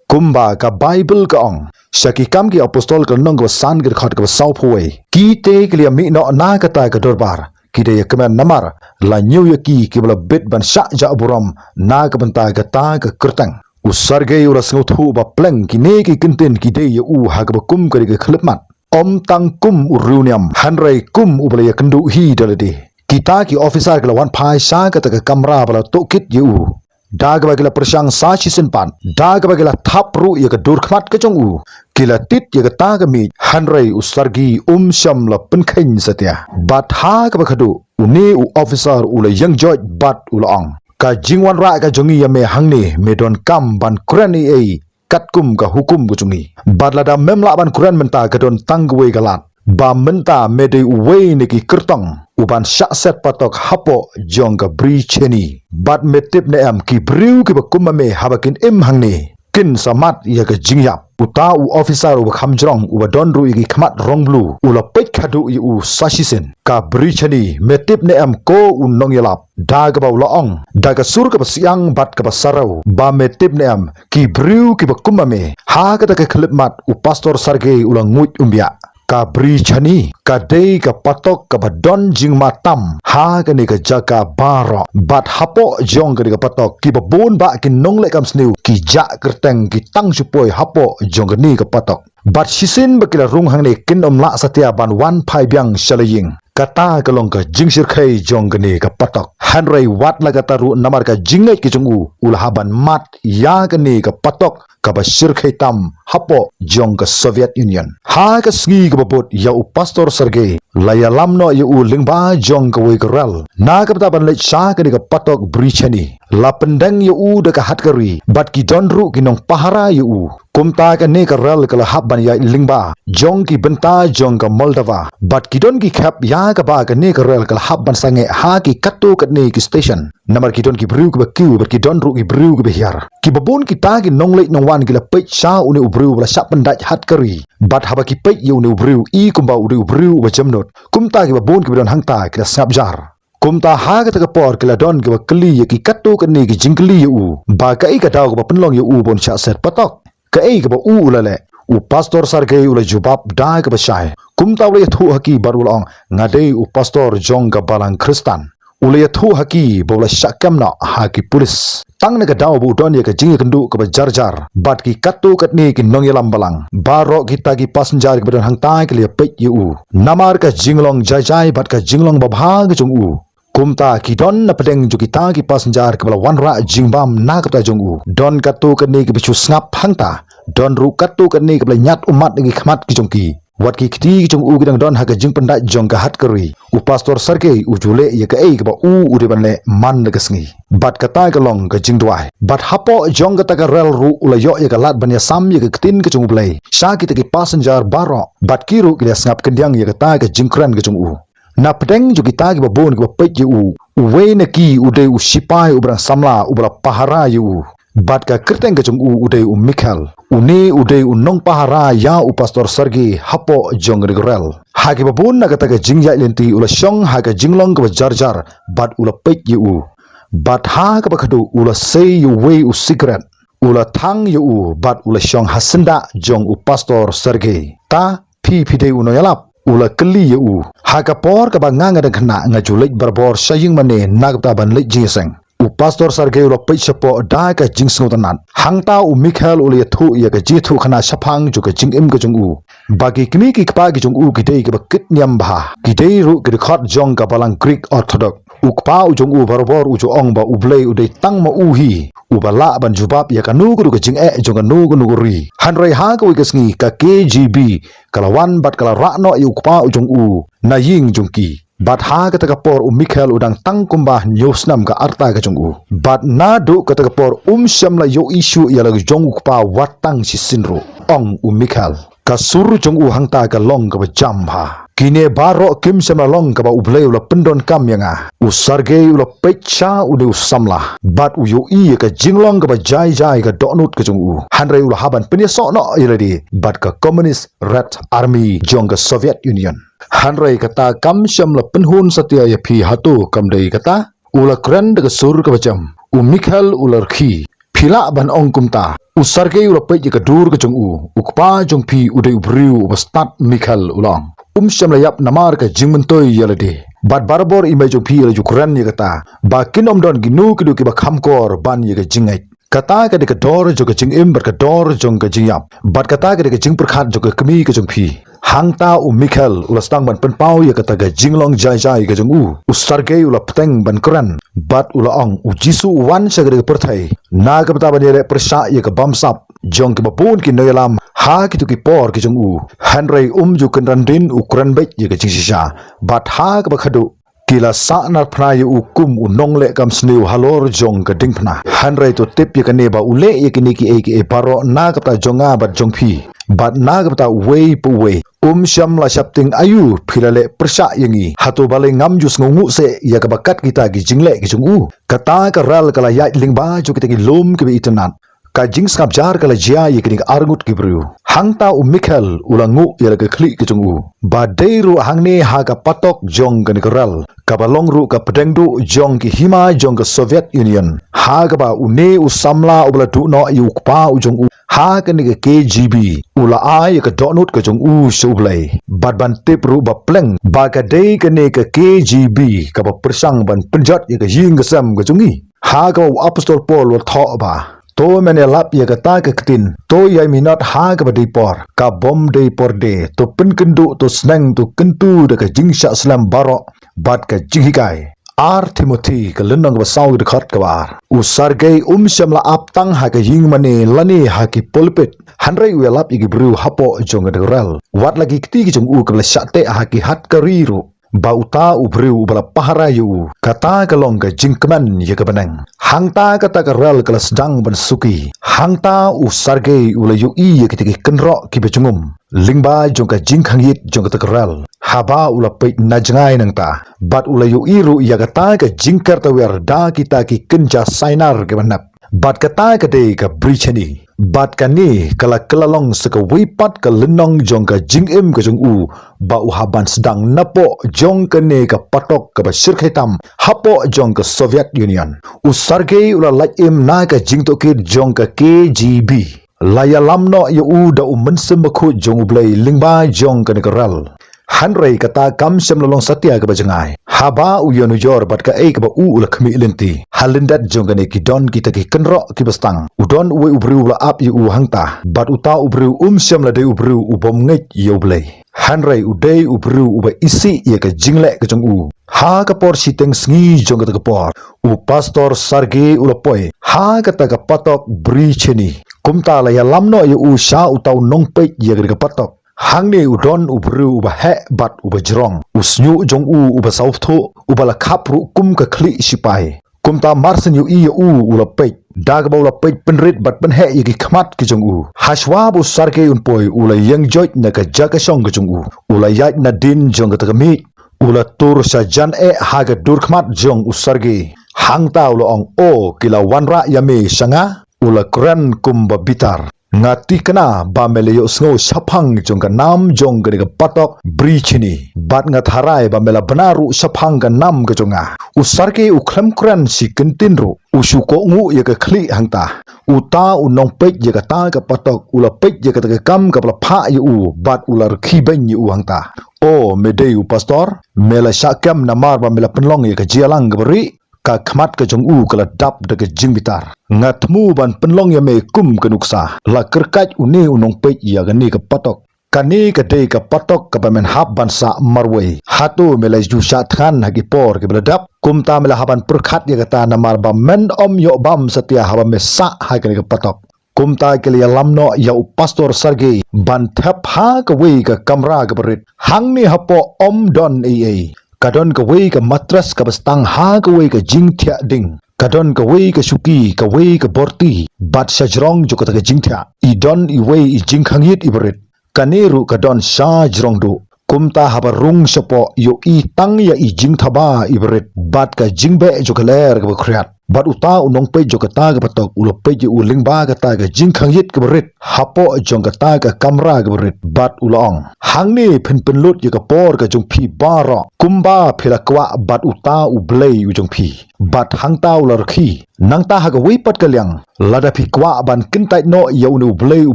Kumba ka Baibl ka ong, sha Ki Kam ki Apostol ka lynnong kaba san ka dkhot kaba sawphew wei. Ki te ki la ïa mih noh na kata ka dorbar, ki da ïa kmen namar la ñiew ïa ki kiba la bit ban shah jah burom na ka bynta kata ka kyrteng. U Sergei u la sngewthuh ba pleng kine ki kyntien ki dei ïa u ha kaba kum kane ka khyllipmat. Ym tang kum u riewniam, hynrei kum uba la ïakynduh hi da lade. Kita ki officer ki la wan phai sha kata ka kamra ba la tohkit ïa u. Da kaba ki la pyrshang sa shisien pat, da kaba ki la thap ruh ïa ka dur khmat ka jong u, ki la tit ïa kata ka miej, hynrei u Sergei um shym la pynkheiñ satia. Bad ha kaba khadduh, une u officer u la ïeng joit bad u la ong, ka jingwanrah ka jong ngi ïa me hangne, me donkam ban kren ei ei katkum ka hukum ka jong ngi. Bad lada mem lah ban kren mynta, ka don tang kawei ka lad, ba mynta me dei uwei na ki kyrtong uban shah set patok hapoh jong ka Bri Cheni. Bad me tip ne em, ki briew kiba kum ma me haba kin im hangne, kin sa mad ïa ka jingïap. Uta u officer uba kham jrong, uba don ruh ïa ki khmat rong blue, u la peit khadduh ïa u sa shisien. Ka Bri Cheni, me tip ne em ko u nongïalap, da kaba u la ong da ka sur kaba siang bad kaba sarew, ba me tip ne em, ki briew kiba kum ma me. Ha kata ka khyllipmat u Pastor Sergei u la nguid umbiah. Ka Bri Cheni ka dei ka patok kaba don jingma tam ha kane ka jaka baroh. Bad hapoh jong kane ka patok, kiba bun bah ki nongleh kam sniew ki jah kyrteng, ki tang shu poi hapoh jong kane ka patok. Bad shisien ba ki la rung hangne, kin ym lah satia ban wan phai biang sha la ïing. Kata ka long ka jingshyrkhei jong kane ka patok. Hynrei wat la kata ruh, namar ka jingngeit ka jong u, u la hap ban mad ïa kane ka patok kaba shyrkhei tam hapoh jong ka Soviet Union. Ha ka sngi kaba bud ïa u Pastor Sergei la ïalam noh ïa u lyngba jong kawei ka rel na ka bynta ban leit sha kane ka patok Brichani. La pyndeng ïa u da ka hatkari bad ki don ruh ki nongpahara ïa u. Kumta kane ka rel ka la hap ban ïaid lyngba jong ki bynta jong ka Moldova bad ki don ki khep ïa kaba kane ka rel ka la hap ban sangeh ha ki katto katne ki station. Namar ki don ki briew kiba kiew bad ki don ruh ki briew kiba hiar. Kiba bun kita ki nongleit nongwan ki la peit sha une u briew ba la shah pyndait hatkari bad haba ki peit ïa une u briew i kumba u dei u briew uba jemnud. Kumta kiba bun kiba don hangta ki la sngap jar. Kumta ha kata ka por ki la don kiba kylli ïa ki katto katne ki jingkylli ïa u ba kaei ka daw kaba pynlong ïa u ban shah set patok. Kaei kaba u u la leh? U Pastor Sergei u la jubab da kaba shai. Kumta u la ïathuh ha ki bad u la ong, nga dei u pastor jong ka balang Khristan. U la ïathuh ha ki ba u la shah kem noh ha ki pulis. Tang na ka daw ba u don ïa ka jingïakynduh kaba jar jar bad ki katto katne ki nongïalam balang, baroh kita ki passenger kiba don hangta ki la ïapeit ïa u namar ka jinglong jai jai bad ka jinglong babha ka jong u. Kumta ki don na pdeng jong kita ki passenger kiba la wanrah jingbam na ka bynta jong u. Don katto katne kiba shu sngap hangta. Don ruh katto katne kiba la ñiad ummat na ki khmat ki jong ki. Wat ki kti ki jong u ki dang don ha ka jingpyndait jong ka hatkari. U Pastor Sergei u ju leh ïa kaei kaba u u dei ban leh man la ka sngi. Bad kata ka long ka jingduwai. Bad hapoh jong kata ka rel ruh u la ïoh ïa ka lad ban ïasam ïa ka ktien ka jong U Blei sha kita ki passenger baroh. Bad ki ruh ki la sngap kyndiang ïa kata ka jingkren ka jong u. Na pdeng jong kita kiba bun kiba peit ïa u, uwei na ki u dei u shipai uba dang samla uba la pahara ïa u. Bad ka kyrteng ka jong u u dei u Mikhail. Une u dei u nongpahara ïa u Pastor Sergei hapoh jong ka rel. Ha kiba bun na kata ka jingïaid lynti u la shong ha ka jinglong kaba jar jar bad u la peit ïa u. Bad ha kaba khadduh u la sei ïa uwei u sikret. U la thang ïa u bad u la shong ha syndah jong u Pastor Sergei. Ta phi phi dei u nongïalap? U la kylli ïa u. Ha ka por kaba nga nga dang khynnah nga ju leit barabor sha ïing mane na ka bynta ban leit jingïaseng. U Pastor Sergei u la peit shapoh da ka jingsngewtynnat. Hangta u Mikhail u la ïathuh ïa ka jingïathuhkhana shaphang jong ka jingim ka jong u. Ba ki kmie ki kpa ki jong u ki dei kiba kit niam bha. Ki dei ruh ki dkhot jong ka balang Greek Orthodox. U kpa u jong u barabor u ju ong ba U Blei u dei tang ma u hi uba lah ban jubab ïa kano kano ka jingeh jong kano kano ka ri. Hynrei ha kawei ka sngi ka K G B ka la wan bad ka la rah noh ïa u kpa u jong u na ïing jong ki. Bad ha kata ka por u Mikhail u dang tang kumba hynñiew snem ka rta ka jong u. Bad naduh kata ka por um shym la ïohi shuh ïa la jong u kpa wat tang shisien ruh, ong u Mikhail. Ka sur jong u hangta ka long kaba jam bha. Kine baroh kim shym la long kaba U Blei u la pyndonkam ïa nga. U Sergei u la peit sha u dei u samla bad u ïohi ïa ka jinglong kaba jai jai ka dohnud ka jong u. Hynrei u la hap ban pynïasoh noh ïa lade bad ka Communist Red Army jong ka Soviet Union. Hynrei kata kam shym la pynhun satia ïa phi hato kam dei kata? U la kren da ka sur kaba jem. U Mikhail u la rkhie. Phi lah ban ong kumta. U Sergei u la peit ïa ka dur ka jong u. U kpa jong phi u dei u briew uba stad, Mikhail u la ong. Um shym la ïap namar ka jingmyntoi ïa lade. Bad barabor i mei jong phi i la ju kren ïa kata ba kin ym don kino kino kiba kham kor ban ïa ka jingngeit. Kata ka dei ka dor jong ka jingim bad ka dor jong ka jingïap. Bad kata ka dei ka jingpyrkhat jong ka kmie ka jong phi. Hangta u Mikhail u la sdang ban pynpaw ïa kata ka jinglong jai jai ka jong u. U Sergei u la bteng ban kren bad u la ong, U Jisu u wan sha kane ka pyrthei na ka bynta ban ïaleh pyrshah ïa ka bamsap jong kiba bun ki nongïalam ha kito ki por ki jong u. Hynrei um ju kynran dien, u kren beit ïa ka jingshisha. Bad ha kaba khadduh ki la sahnarphna ïa u kum u nongleh kam sniew halor jong ka diengphna. Hynrei to tip ïa kane ba u leh ïa kine kiei kiei baroh na ka bynta jong nga bad jong phi bad na ka bynta uwei pa uwei. Um shym la sheptieng aïu phi la leh pyrshah ïa ngi. Hato balei ngam ju sngewnguh seh ïa kaba kat kita ki jingleh ki jong u? Kata ka rel ka la ïaid lyngba jong kita ki lum kiba itynnad. Ka jingsngap jar ka la jia ïa kine ki arngut ki briew. Hangta u Mikhail u la nguh ïa la ka khlieh ka jong u. Ba dei ruh hangne ha ka patok jong kane ka rel, kaba long ruh ka pdeng duh jong ki hima jong ka Soviet Union, ha kaba une u samla uba la duh noh ïa u kpa u jong u ha kane ka K G B, u la ai ïa ka dohnud ka jong u sha U Blei. Bad ban tip ruh ba pleng ba ka dei kane ka K G B kaba pyrshang ban pynjot ïa ka ïing ka sem ka jong ngi. Ha kaba u apostol Paul u la thoh ba, to men ïalap ïa kata ka ktien, to ïai minot ha kaba dei por, ka bym dei por de, to pynkynduh, to sneng, to kyntu da ka jingshah slem baroh bad ka jinghikai. Ar Timothi ka lynnong kaba saw, ka dkhot kaba ar. U Sergei um shym la ap tang ha ka ïing mane lane ha ki pulpit, hynrei u ïalap ïa ki briew hapoh jong ka rel. Wat la ki kti ki jong u kiba la shah teh ha ki hatkari ruh, ba uta u briew uba la pahara ïa u, kata ka long ka jingkmen ïa ka bneng. Hangta kata ka rel ka la sdang ban suki. Hangta u Sergei u la ïohi ïa kita ki kynroh kiba jingum lyngba jong ka jingkhang ïit jong kata ka rel, haba u la peit na jngai nangta. Bad u la ïohi ruh ïa kata ka jingker tawiar da kita ki kynja sainar kiba nep. Bad kata ka dei ka bricheni. Bad kane ka la kylla long sa kawei pat ka lynnong jong ka jingim ka jong u, ba u hap ban sdang napoh jong kane ka patok kaba shyrkhei tam hapoh jong ka Soviet Union. U Sergei u la lait im na ka jingtohkit jong ka K G B. La ïalam noh ïa u da u Mynsiem Bakhuid jong U Blei lyngba jong kane ka rel. Hynrei kata kam shym la long satia kaba jngai. Haba u ïanujor bad kaei kaba u u la khmih lynti, ha lyndet jong kane ki don kita ki kynroh kiba sdang. U don uwei u briew uba la ap ïa u hangta. Bad uta u briew um shym la dei u briew u bym ngeit ïa U Blei. Hynrei u dei u briew uba isih ïa ka jingleh ka jong u. Ha ka por shiteng sngi jong kata ka por, u Pastor Sergei u la poi ha kata ka patok bricheni. Kumta la ïalam noh ïa u sha uta u nongpeit ïa kata ka patok. Hangne u don u briew uba heh bad uba jrong. U shñiuh jong u uba sawthuh, uba la khap ruh kum ka khlieh shipai. Kumta mar shen ïohi ïa u, u la peit. Da kaba u la peit pynrit bad pynheh ïa ki khmat ki jong u. Hashwa ba u Sergei un poi, u la ïeng joit na ka jaka shong ka jong u. U la ïaid nadien jong kata ka miej. U la tur sha jan eh ha ka dur khmat jong u Sergei. Hangta u la ong, "O, ki la wanrah ïa me sha nga?" U la kren kumba bitar. "Nga tikna ba me la ïohsngew shaphang jong ka nam jong kane ka patok bricheni. Bad nga tharai ba me la bna ruh shaphang ka nam ka jong nga." U Sergei u khlem kren shi kyntien ruh. U shu kohnguh ïa ka khlieh hangta. Uta u nongpeit ïa kata ka patok u la peit ïa kata ka kam kaba la phah ïa u bad u la rkhie beiñ ïa u hangta. "O, me dei u pastor? Me la shah kem namar ba me la pynlong ïa ka jingïalang kaba rieh?" Ka khmat ka jong u ka la dap da ka jingbitar. "Nga thmu ban pynlong ïa me kum ka nuksa," la kyrkhat une u nongpeit ïa kane ka patok. "Kane ka dei ka patok kaba men hap ban sah marwei. Hato me la ju shah thngan ha ki por kiba la dap? Kumta me la hap ban pyrkhat ïa kata namar ba men ym ïoh bam satia haba me sah ha kane ka patok." Kumta ki la ïalam noh ïa u Pastor Sergei ban thep ha kawei ka kamra kaba rit. Hangne hapoh ym don ei ei. Ka don kawei ka matres kaba sdang ha kawei ka jingthiah ding. Ka don kawei ka shuki, kawei ka borti, bad shajrong jong kata ka jingthiah, i don iwei i jingkhang ïit iba rit. Kane ruh ka don shajrong duh. Kumta haba rung shapoh, ïohi tang ïa i jingthaba iba rit bad ka jingbeh jong ka lyer kaba khriat. Bad uta u nongpeit jong kata ka patok u la peit ïa u lyngba kata ka jingkhang ïit kaba rit hapoh jong kata ka kamra kaba rit. Bad u la ong, "Hangne phin pynlut ïa ka por ka jong phi baroh kumba phi la kwah bad uta U Blei u jong phi." Bad hangta u la rkhie. "Nangta ha kawei pat ka liang, lada phi kwah ban kyntait noh ïa une U Blei u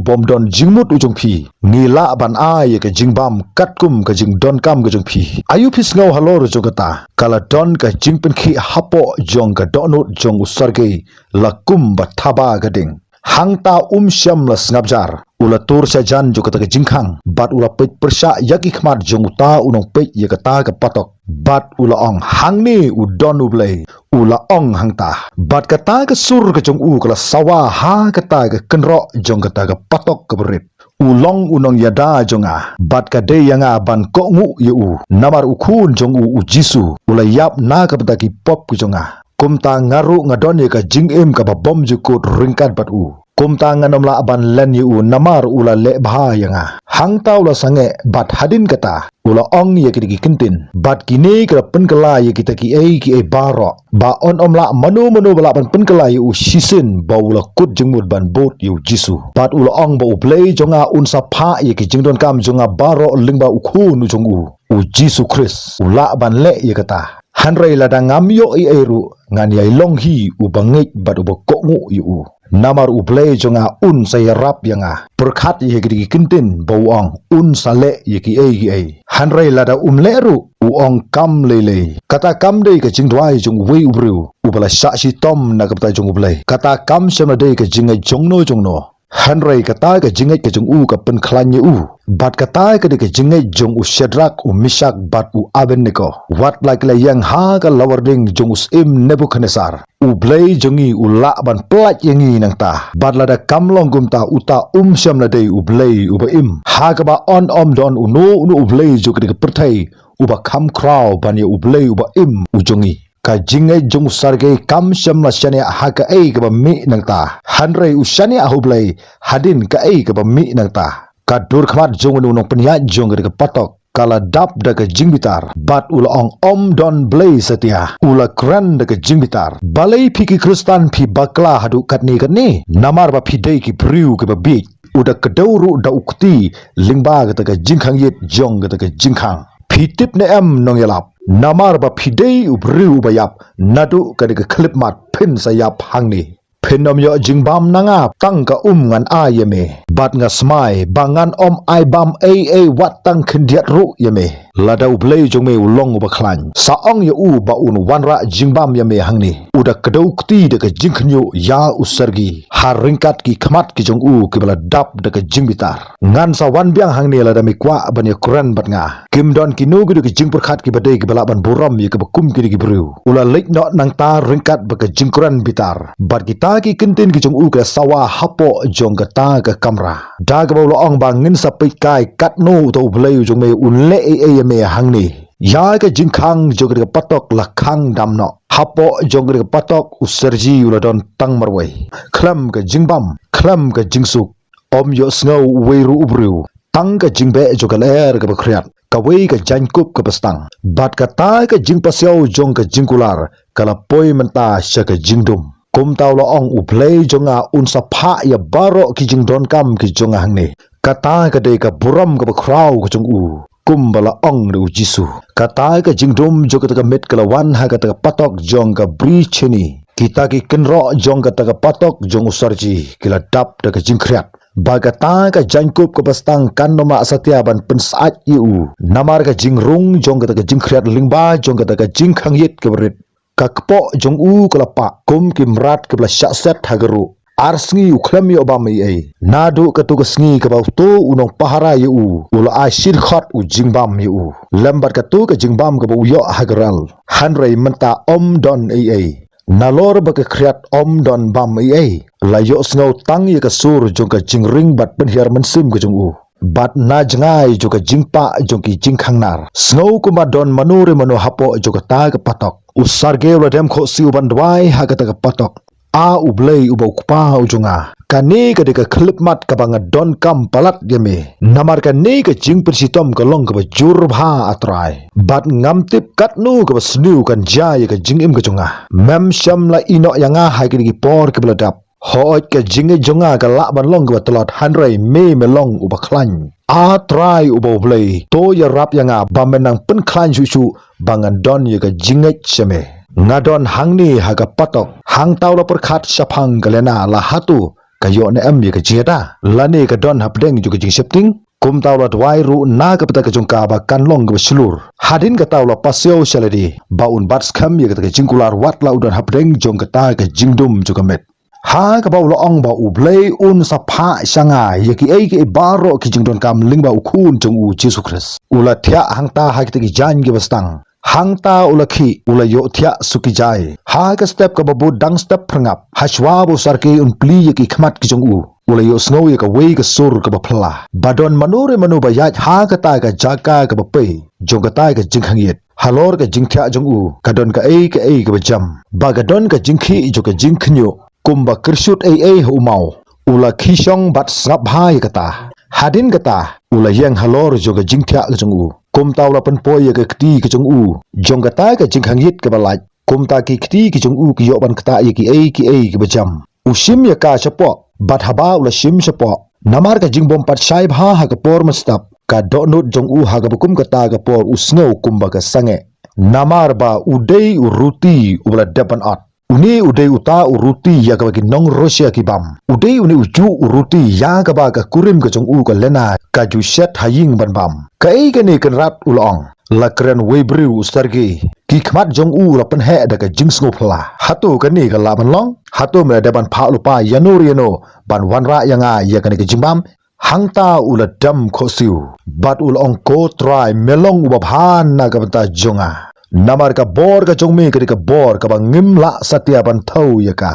bym don jingmut u jong phi, ngi lah ban ai ïa ka jingbam katkum ka jingdonkam ka jong phi. Aïu phi sngew halor jong kata?" Ka la don ka jingpynkhih hapoh jong ka dohnud jong u Sergei la kumba thaba ka ding. Hangta um shym la sngap jar. U la tur sha jan jong kata ka jingkhang bad u la peit pyrshah ïa ki khmat jong uta u nongpeit ïa kata ka patok. Bad u la ong, "Hangne u don U Blei." U la ong hangta. Bad kata ka sur ka jong u ka la sawa ha kata ka kynroh jong kata ka patok kaba rit. "U long u nongïada jong nga, bad ka dei ïa nga ban kohnguh ïa u. Namar u khun jong u, u Jisu, u la ïap na ka bynta ki pop ka jong nga. Kumta nga ruh nga don ïa ka jingim kaba bymjukut ryngkat bad u. Kumta ngan ym lah ban len ïa u namar u la leh bha ïa nga." Hangta u la sangeh bad hadien kata u la ong ïa kita ki kyntien. Bad kine ki la pynkylla ïa kita kiei kiei baroh, ba un ym lah mano mano ba lah ban pynkylla ïa u shisien ba u la kut jingmut ban bud ïa u Jisu. Bad u la ong, "Ba U Blei jong nga un sa phah ïa ki jingdonkam jong nga baroh lyngba u khun u jong u, u Jisu Khrist. U lah ban leh ïa kata. Hynrei lada ngam ïoh ei ei ruh, ngan ïai long hi uba ngeit bad uba kohnguh ïa u. Namar U Blei jong nga un sa ïarap ïa nga." Pyrkhat ïa kita ki kyntien ba u ong, "Un sa leh ïa kiei kiei." Hynrei lada um leh ruh, u ong, "Kam lei lei." Kata kam dei ka jingduwai jong uwei u briew uba la shah shitom na ka bynta jong U Blei. Kata kam shym la dei ka jingngeit jongno jongno. Hynrei kata ka jingngeit ka jong u ka pynkhlaiñ ïa u. Bad kata ka dei ka jingngeit jong u Shadrak, u Meshak bad u Abednego. Wat la ki la ïeng ha ka lawar ding jong u syiem Nebukhadnessar, U Blei jong ngi u lah ban pyllait ïa ngi nangta. Bad lada kam long kumta, uta um shym la dei U Blei uba im. Ha kaba yn ym don uno uno u blei jong kane ka pyrthei uba kham khraw ban ïa U Blei uba im u jong ngi. Ka jingngeit jong u Sergei kam shym la shaniah ha kaei kaba mih nangta, hynrei u shaniah ha U Blei hadien kaei kaba mih nangta. Ka dur khmat jong u nongpynïaid jong kane ka patok ka la dap da ka jingbitar, bad u la ong, ym don Blei satia. U la kren da ka jingbitar. Balei phi ki Khristan phi bakla haduh katne katne? Namar ba phi dei ki briew kiba bieit. U da kdew ruh da u kti lyngba kata ka jingkhang ïit jong kata ka jingkhang. Phi tip ne em nongïalap? Namar ba phi dei u briew uba ïap, naduh kane ka khyllipmat phin sa ïap hangne. Phin ym ïoh jingbam na nga, tang ka um ngan ai ïa me. Bad nga smai ba ngan ym ai bam ei ei wat tang khyndiat ruh ïa me. Lada U Blei jong me u long uba khlaiñ, sa ong ïa u ba un wanrah jingbam ïa me hangne. U da kdew kti da ka jingkhynñiuh ïa u Sergei ha ryngkat ki khmat ki jong u kiba la dap da ka jingbitar. Ngan sa wan biang hangne lada me kwah ban ïakren bad nga. Kim don kino kino ki jingpyrkhat kiba dei kiba lah ban burom ïa kaba kum kine ki briew. U la leit noh nangta ryngkat bad ka jingkren bitar. Bad kita ki kyntien ki jong u ki la sawa hapoh jong kata ka kamra. Da kaba u la ong ba ngin sa peit kai katno uta U Blei u jong me un leh ei ei ïa me hangne. Ïa ka jingkhang jong kata ka patok la khang dam noh. Hapoh jong kata ka patok u Sergei u la don tang marwei. Khlem ka jingbam, khlem ka jingsuk. Ym ïohsngew uwei ruh u briew. Tang ka jingbeh jong ka lyer kaba khriat, kawei ka jaiñkup kaba stang. Bad kata ka jingpasiaw jong ka jingkular ka la poi mynta sha ka jingdum. Kumta u la ong, U Blei jong nga un sa phah ïa baroh ki jingdonkam ki jong nga hangne. Kata ka dei ka burom kaba khraw ka jong u, kumba la ong da u Jisu. Kata ka jingdum jong kata ka miet ka la wan ha kata ka patok jong ka Bri Cheni. Kita ki kynroh jong kata ka patok jong u Sergei ki la dap da ka jingkhriat. Ba kata ka jaiñkup kaba stang kan ym lah satia ban pynsyaid ïa u. Namar ka jingrung jong kata ka jingkhriat lyngba jong kata ka jingkhang ïit kaba rit, ka kpoh jong u ka la pah kum ki mrad kiba la shah set ha ka ruh. Ar sngi u khlem ïoh bam ei ei. Naduh katu ka sngi kaba uto u nongpahara ïa u u la ai shi dkhot u jingbam ïa u, lem bad katu ka jingbam kaba u ïoh ha ka rel. Hynrei mynta ym don ei ei. Nalor ba ka khriat ym don bam ei ei. La ïohsngew tang ïa ka sur jong ka jingring bad pynhiar mynsiem ka jong u, bad na jngai jong ka jingpah jong ki jingkhang nar. Sngew kumba don mano re mano hapoh jong kata ka patok. U Sergei u la dem khohsiew ban duwai ha kata ka patok. A U Blei uba U Kpa u jong nga, kane ka dei ka khyllipmat kaba nga donkam palat ïa me. Namar kane ka jingpynshitom ka long kaba jur bha, A Trai. Bad ngam tip katno kaba sniew kan jia ïa ka jingim ka jong nga. Mem shym la ïehnoh ïa nga ha kine ki por kiba la dep. Hooid, ka jingngeit jong nga ka lah ban long kaba tlot, hynrei me, me long uba khlaiñ. A Trai uba U Blei, to ïarap ïa nga ba men nang pynkhlaiñ shuh shuh ba ngan don ïa ka jingngeit sha me. Nga don hangne ha ka patok. Hangta u la pyrkhat shaphang ka Lena, la hato ka ïoh ne em ïa ka jingïada, lane ka don hapdeng jong ka jingsheptieng. Kumta u la duwai ruh na ka bynta ka jong ka ba kan long kaba shlur. Hadien kata u la pasiaw sha lade ba un bat skhem ïa kata ka jingkular wat la u don hapdeng jong kata ka jingdum jong ka miet. Ha kaba u la ong ba U Blei un sa phah sha nga ïa kiei kiei baroh ki jingdonkam lyngba U Khun jong u Jisu Khrist, u la thiah hangta ha kita ki jaiñ kiba stang. Hangta u la khih, u la ïohthiah suk ki jai. Ha ka step kaba bud dang step phyrngap, hashwa ba u Sergei un plie ïa ki khmat ki jong u, u la ïohsngew ïa kawei ka sur kaba phylla. Ba don mano re mano ba ïaid ha kata ka jaka kaba pei jong kata ka jingkhang ïit. Halor ka jingthiah jong u ka don kaei kaei kaba jem. Ba ka don ka jingkhih jong ka jingkhynñiuh kumba kyrshut ei ei ha u maw. U la khie shong bad sngap bha ïa kata. Hadien kata, u la ïeng halor jong ka jingthiah ka jong u. Kumta u la pynpoi ïa ka kti ka jong u jong kata ka jingkhang ïit kaba lait. Kumta ki kti ki jong u ki ïoh ban ktah ïa kiei kiei kiba jem. U shim ïa ka shapoh, bad haba u la shim shapoh, namar ka jingbym pat shai bha ha ka por mynstep, ka dohnud jong u ha kaba kum kata ka por u sngew kumba ka sangeh. Namar ba u dei u ruti uba la dep ban ot. Une u dei uta u ruti ïa kaba ki nong Russia ki bam. U dei une u juh u ruti ïa kaba ka kurim ka jong u ka Lena ka ju shet ha ïing ban bam. Kaei kane Kynrad, u la ong. La kren wei briew u Sergei. Ki khmat jong u la pynheh da ka jingsngewphylla. Hato kane ka lah ban long? Hato me la dei ban phah lypa ïano re ïano ban wanrah ïa nga ïa kane ka jingbam? Hangta u la dem khohsiew bad u la ong, Ko Trai, me long uba bha na ka bynta jong nga. Namar ka bor ka jong me ka dei ka bor kaba ngim lah satia ban thew ïa ka.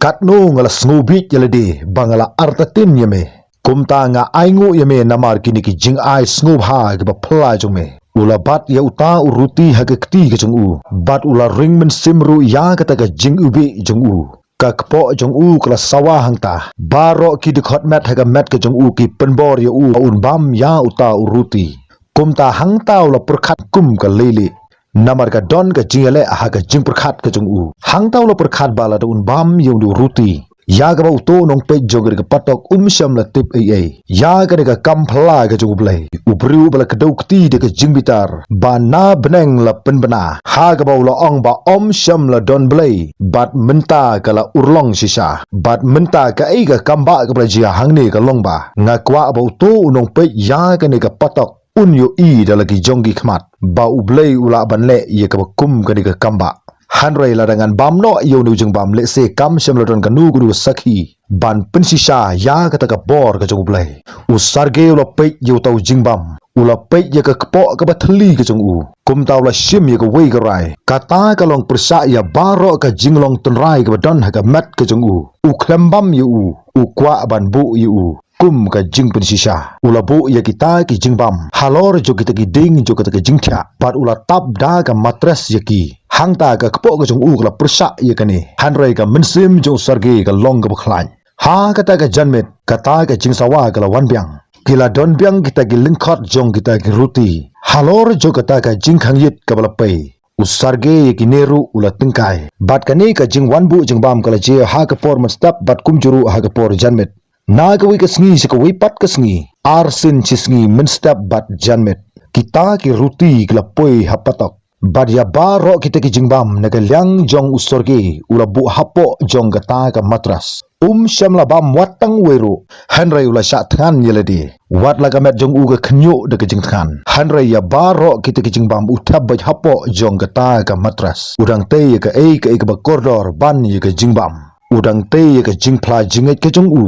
Katno nga la sngewbieit ïa lade ba nga la artatien ïa me. Kumta nga ainguh ïa me namar kine ki jingai sngewbha kiba phylla jong me. U la bat ïa uta u ruti ha ka kti ka jong u bad u la ring mynsiem ruh ïa kata ka jingiwbih jong u. Ka kpoh jong u ka la sawa hangta. Baroh ki dkhot met ha ka met ka jong u ki pynbor ïa u ba un bam ïa uta u ruti. Kumta hangta u la pyrkhat kum ka leilieh. Namar ka don ka jingïaleh ha ka jingpyrkhat ka jong u. Hangta u la pyrkhat ba lada un bam ïa une u ruti, ïa kaba uto u nongpeit jong kane ka patok um shym la tip ei ei. Ïa kane ka kam phylla ka jong U Blei. U briew ba la kdew kti da ka jingbitar. Ba na bneng la pynbna. Ha kaba u la ong ba um shym la don Blei. Bad mynta ka la urlong shisha. Bad mynta kaei ka kambah kaba la jia hangne ka long ba, nga kwah ba uto u nongpeit ïa kane ka patok un ïohi da la ki jong ki khmat ba U Blei u lah ban leh ïa kaba kum kane ka kambah. Hynrei lada ngan bam noh ïa une u jingbam, lehse kam shym la don kano kano ka sakhi ban pynshisha ïa kata ka bor ka jong U Blei. U Sergei u la peit ïa uta u jingbam. U la peit ïa ka kpoh kaba thylli ka jong u. Kumta u la shim ïa kawei ka rai. Kata ka long pyrshah ïa baroh ka jinglong tynrai kaba don ha ka met ka jong u. U khlem bam ïa u. U kwah ban buh ïa u kum ka jingpynshisha. U la buh ïa kita ki jingbam halor jong kita ki dieng jong kata ka jingthiah. Bad u la tap da ka matres ïa ki. Hangta ka kpoh ka jong u ka la pyrshah ïa kane. Hynrei ka mynsiem jong u Sergei ka long kaba khlaiñ. Ha kata ka janmiet, kata ka jingsawa ka la wan biang. Ki la don biang kita ki lyngkhot jong kita ki ruti. Halor jong kata ka jingkhang ïit kaba la pei. U Sergei ïa kine ruh u la tyngkai. Bad kane ka jingwan buh jingbam ka la jia ha ka por mynstep bad kumjuh ruh ha ka por janmiet. Na kawei ka sngi sha kawei pat ka sngi. Arsien shi sngi mynstep bad janmiet. Kita ki ruti ki la poi ha patok. Bad ïa baroh kita ki jingbam na ka liang jong u Sergei u la buh hapoh jong kata ka matres. Um shym la bam wat tang wei ruh. Hynrei u la shah thngan ïa lade. Wat la ka met jong u ka khynñiuh da ka jingthngan. Hynrei ïa baroh kita ki jingbam u thep beit hapoh jong kata ka matres. U dang tei ïa kaei kaei kaba kordor ban ïa ka jingbam. U dang tei ïa ka jingphla jingngeit ka jong u.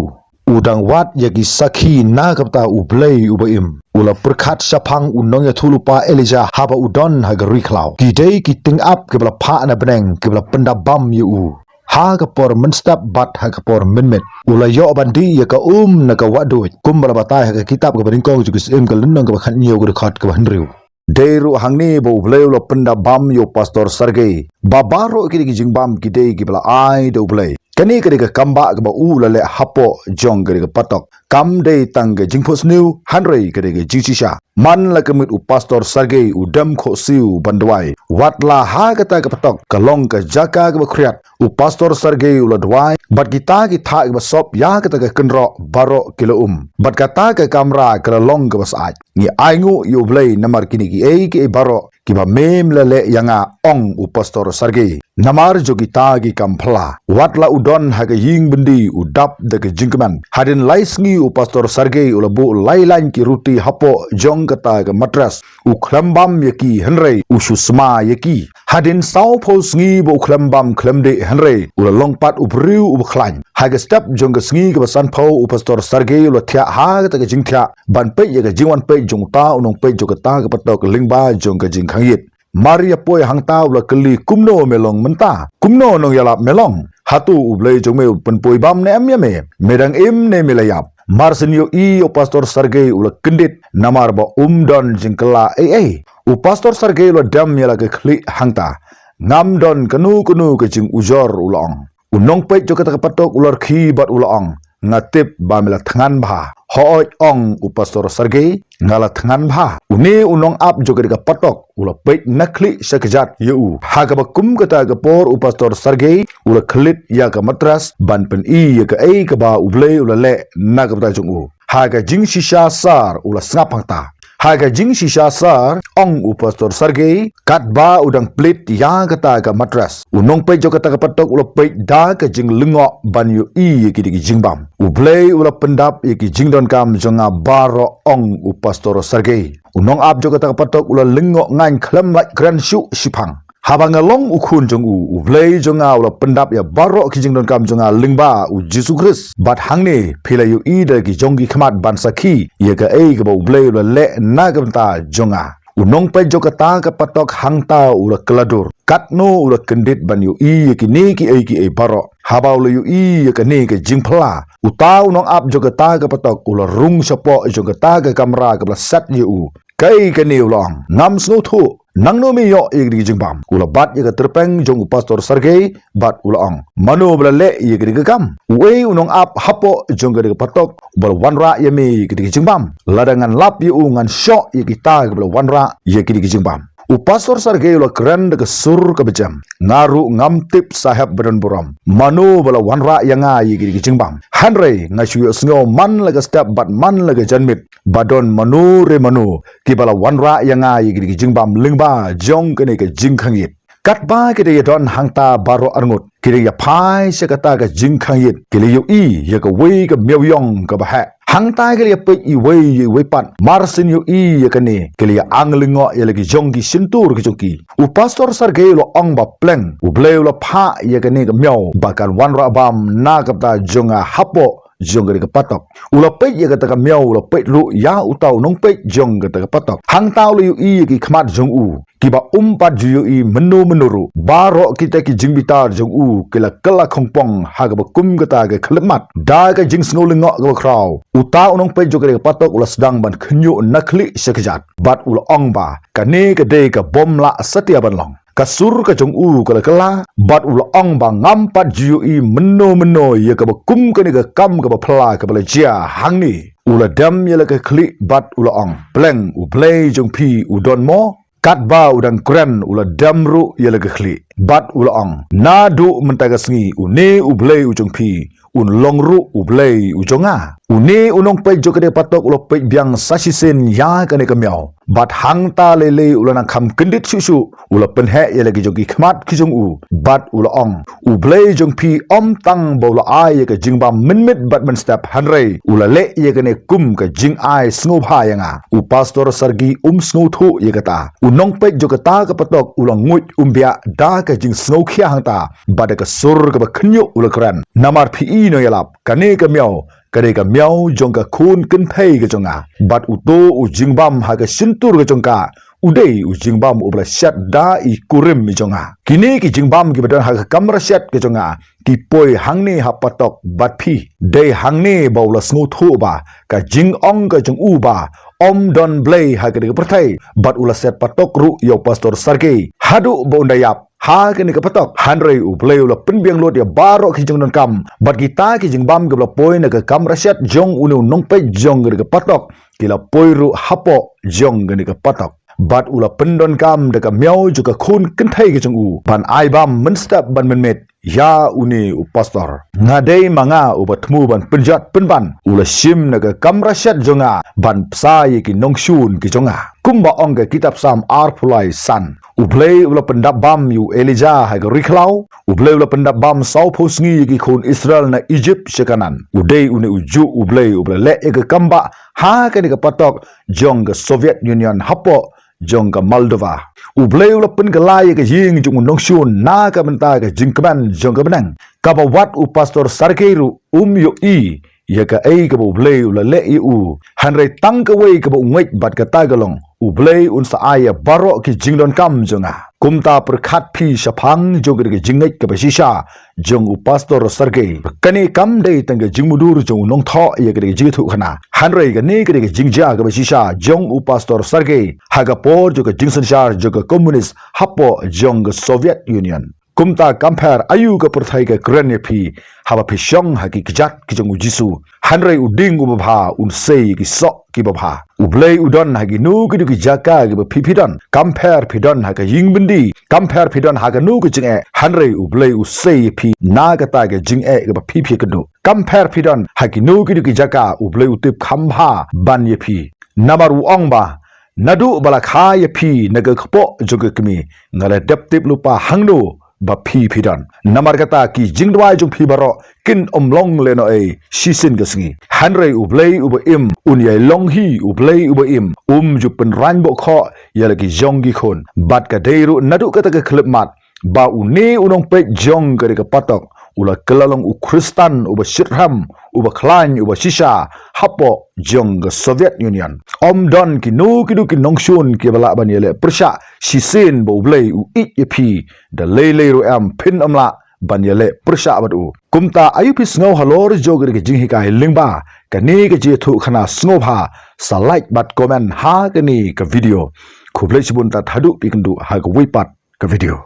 U dang wad ïa ki sakhi na ka bynta U Blei uba im. U la pyrkhat shaphang u nongïathuhlypa Elijah haba u don ha ka ri khlaw. Ki dei ki tyngab kiba la phah na bneng kiba la pyndap bam ïa u. Ha ka por mynstep bad ha ka por mynmiet. U la ïoh ban dih ïa ka um na ka wahduid. Kumba la batai ha ka kitab kaba nyngkong jong ki Syiem ka lynnong kaba khathynñiew ka dkhot kaba hynriew. Dei ruh hangne ba U Blei u la pyndap bam ïa u Pastor Sergei. Ba baroh kine ki jingbam ki dei kiba la ai da U Blei. Kane ka dei ka kambah kaba u la leh hapoh jong kane ka patok. Kam dei tang ka jingphohsniew, hynrei ka dei ka jingshisha. Man la ka miet u Pastor Sergei u dem khohsiew ban duwai. Wat la ha kata ka patok ka long ka jaka kaba khriat. U Pastor Sergei u la duwai bad kita ki thah kiba sop ïa kata ka kynroh baroh ki la um. Bad kata ka kamra ka la long kaba syaid. Ngi ainguh ïa U Blei namar kine kiei kiei baroh kiba mem la leh ïa nga, ong u Pastor Sergei. Namar jong kita ki kam phylla. Wat la u don ha ka ïing byndi u dap da ka jingkmen. Hadien lai sngi u Pastor Sergei u la buh lai lain ki ruti hapoh jong kata ka matres. U khlem bam ïa ki hynrei u shu sma ïa ki. Hadien sawphew sngi ba u khlem bam khlem dih hynrei u la long pat u briew uba khlaiñ. Ha ka step jong ka sngi kaba sanphew u Pastor Sergei u la thiah ha kata ka jingthiah ban peit ïa ka jingwan peit jong uta u nongpeit jong kata ka patok lyngba jong ka jingkhang ïit. Mar ïa poi hangta u la kylli, kumno me long mynta? Kumno nongïalap me long? Hato U Blei jong me u pynpoi bam ne em ïa me? Me dang im ne me la ïap? Mar shen ïohi ïa u Pastor Sergei u la kyndit namar ba um don jingkylla ei ei. U Pastor Sergei u la dem ïa la ka khlieh hangta. Ngam don kano kano ka jingujor, u la ong. U nongpeit jong kata ka patok u la rkhie bad u la ong, nga tip ba me la thngan bha. Hooid, ong u Pastor Sergei, nga la thngan bha. Une u nongap jong kata ka patok u la peit na khlieh sha kjat ïa u. Ha kaba kum kata ka por u Pastor Sergei u la khlieh ïa ka matres ban pyni ïa kaei kaba U Blei u la leh na ka bynta jong u. Ha ka jingshisha sar u la sngap hangta. Ha ka jingshisha sar, ong u Pastor Sergei, katba u dang plie ïa kata ka mattress, u nongpeit jong kata ka patok u la peit da ka jinglyngngoh ban ïohi ïa kine ki jingbam. U Blei u la pyndap ïa ki jingdonkam jong nga baroh, ong u Pastor Sergei. U nongap jong kata ka patok u la lyngngoh ngaiñ khlem lait kren shuh shiphang. Haba nga long u khun jong u, U Blei jong nga u la pyndap ïa baroh ki jingdonkam jong nga lyngba u Jisu Khrist. Bad hangne phi la ïohi da ki jong ki khmat ban sakhi ïa kaei kaba U Blei u la leh na ka bynta jong nga. U nongpeit jong kata ka patok hangta u la kylla dur. Katno u la kyndit ban ïohi ïa kine kiei kiei baroh. Haba u la ïohi ïa kane ka jingphylla, uta u nongap jong kata ka patok u la rung shapoh jong kata ka kamra kaba la set ïa u. Kaei kane, u la ong, ngam sngewthuh. Nangno me ïoh ïa kine ki jingbam? U la bat ïa ka tyrpeng jong u Pastor Sergei bad u la ong, mano ba la leh ïa kine ki kam? Uei u nongap hapoh jong kane ka patok uba la wanrah ïa me ïa kine ki jingbam? Lada ngan lap ïa u ngan shoh ïa kita kiba la wanrah ïa kine ki jingbam. U Pastor Sergei u la kren da ka sur kaba jem, nga ruh ngam tip sahep ba don burom mano ba la wanrah ïa nga ïa kine ki jingbam. Hynrei nga shu ïohsngew man la ka step bad man la ka janmiet ba don mano re mano kiba la wanrah ïa nga ïa kine ki jingbam lyngba jong kane ka jingkhang ïit. Katba ki dang ïa don hangta baroh arngut, ki dang ïa phai sha kata ka jingkhang ïit, ki la ïohi ïa kawei ka miaw ïong kaba heh. Hangta ki la ïa peit iwei ïa iwei pat, mar shen ïohi ïa kane, ki la ïa ang lyngngoh ïa la ki jong ki shyntur ki jong ki. U Pastor Sergei u la ong ba pleng, U Blei u la phah ïa kane ka miaw ba kan wanrah bam na ka bynta jong nga hapoh jong kane ka patok. U la peit ïa kata ka miaw, u la peit ruh ïa uta u nongpeit jong kata ka patok. Hangta u la ïohi ïa ki khmat jong u kiba um pat ju ïohi mynno mynno ruh. Baroh kita ki jingbitar jong u ki la kylla khongpong ha kaba kum kata ka khyllipmat. Da ka jingsngew lyngngoh kaba khraw, uta u nongpeit jong kane ka patok u la sdang ban khynñiuh na khlieh sha kjat bad u la ong ba kane ka dei ka bym lah satia ban long. Ka sur ka jong u ka la kylla bad u la ong ba ngam pat ju ïohi mynno mynno ïa kaba kum kane ka kam kaba phylla kaba la jia hangne. U la dem ïa la ka khlieh bad u la ong, pleng, U Blei jong phi u don mo? Katba u dang kren u la dem ruh ïa la ka khlieh bad u la ong, naduh mynta ka sngi une U Blei u jong phi un long ruh U Blei u jong nga. Une u nongpeit jong kane ka patok u la peit biang sa shisien ïa kane ka miaw bad hangta lei lei u la nang kham kyndit shuh shuh, u la pynheh ïa la ki jong ki khmat ki jong u bad u la ong, U Blei jong phi ym tang ba u la ai ïa ka jingbam mynmiet bad mynstep, hynrei u la leh ïa kane kum ka jingai sngewbha ïa nga. U Pastor Sergei um sngewthuh ïa kata. U nongpeit jong kata ka patok u la nguid um biah da ka jingsngewkhia hangta bad da ka sur kaba khynñiuh u la kren, namar phi i nongïalap, kane ka miaw ka dei ka miaw jong ka khun kynthei ka jong nga. Bad uto u jingbam ha ka shyntur ka jong ka u dei u jingbam uba la shet da i kurim i jong nga. Kine ki jingbam kiba don ha ka kamra shet ka jong nga ki poi hangne ha patok bad phi. Dei hangne ba u la sngewthuh ba ka jingong ka jong u ba ym don Blei ha kane ka pyrthei bad u la set patok ruh ïa u Pastor Sergei haduh ba un da ïap ha kane ka patok. Hynrei U Blei u la pynbiang lut ïa baroh ki jingdonkam bad kita ki jingbam kiba la poi na ka kamra shet jong une u nongpeit jong kane ka patok ki la poi ruh hapoh jong kane ka patok. Bad u la pyndonkam da ka miaw jong ka khun kynthei ka jong u ban ai bam mynstep ban mynmiet ïa une u pastor. Nga dei ma nga uba thmu ban pynjot pynban, u la shim na ka kamra shet jong nga ban bsa ïa ki nongshun ki jong nga. Kumba ong ka kitab Salm arphew lai san, U Blei u la pyndap bam ïa u Elijah ha ka ri khlaw. U Blei u la pyndap bam sawphew sngi ïa ki khun Israel na Egypt sha Kanaan. U dei une u juh U Blei uba la leh ïa ka kam bah ha kane ka patok jong ka Soviet Union hapoh jong ka Moldova. U Blei u la pynkylla ïa ka ïing jong u nongshun na ka bynta ka jingkmen jong ka bneng. Kaba wat u Pastor Sergei ruh um ïohi ïa kaei kaba U Blei u la leh ïa u. Hynrei tang kawei kaba u ngeit bad kata ka long, U Blei un sa ai ïa baroh ki jingdonkam jong nga. Kumta pyrkhat phi shaphang jong kane ka jingngeit kaba shisha jong u Pastor Sergei. Kane kam dei tang ka jingmudui jong u nongthoh ïa kane ka jingïathuhkhana. Hynrei kane ka dei ka jingjia kaba shisha jong u Pastor Sergei ha ka por jong ka jingsynshar jong ka komunis hapoh jong ka Soviet Union. Kumta kam pher aïu ka pyrthei ka kren ïa phi haba phi shong ha ki kjat ki jong u Jisu. Hynrei u dieng uba bha un sei ïa ki soh kiba bha. U Blei u don ha kino kino ki jaka kiba phi phi don. Kam pher phi don ha ka ïing byndi, kam pher phi don ha kano ka jingeh, hynrei U Blei u sei ïa phi na kata ka jingeh kaba phi phi kynduh. Kam pher phi don ha kino kino ki jaka, U Blei u tip kham bha ban ïa phi. Namar u ong ba Naduh ba la kha ïa phi na ka kpoh jong ka kmie, nga la dep tip lypa hangno ba phi phi don. Namar kata ki jingduwai jong phi baroh kin ym long lehnoh ei shisien ka sngi. Hynrei U Blei uba im un ïai long hi U Blei uba im, um ju pynrang bok khoh ïa la ki jong ki khun. Bad ka dei ruh naduh kata ka khyllipmat ba une u nongpeit jong ka ri ka patok u la kylla long u Khristan uba shitrhem, uba khlaiñ, uba shisha hapoh jong ka Soviet Union. Ym don kino kino ki nongshun kiba lah ban ïaleh pyrshah shisien ba U Blei u ïeit ïa phi, da lei lei ruh em phin ym lah ban ïaleh pyrshah bad u. Kumta aïu phi sngew halor jong ka jinghikaï lyngba kane ka jingïathuhkhana, sngewbha sa like bad comment ha kane ka video. Khublei shibun tad haduh phi kynduh ha kawei pat ka video.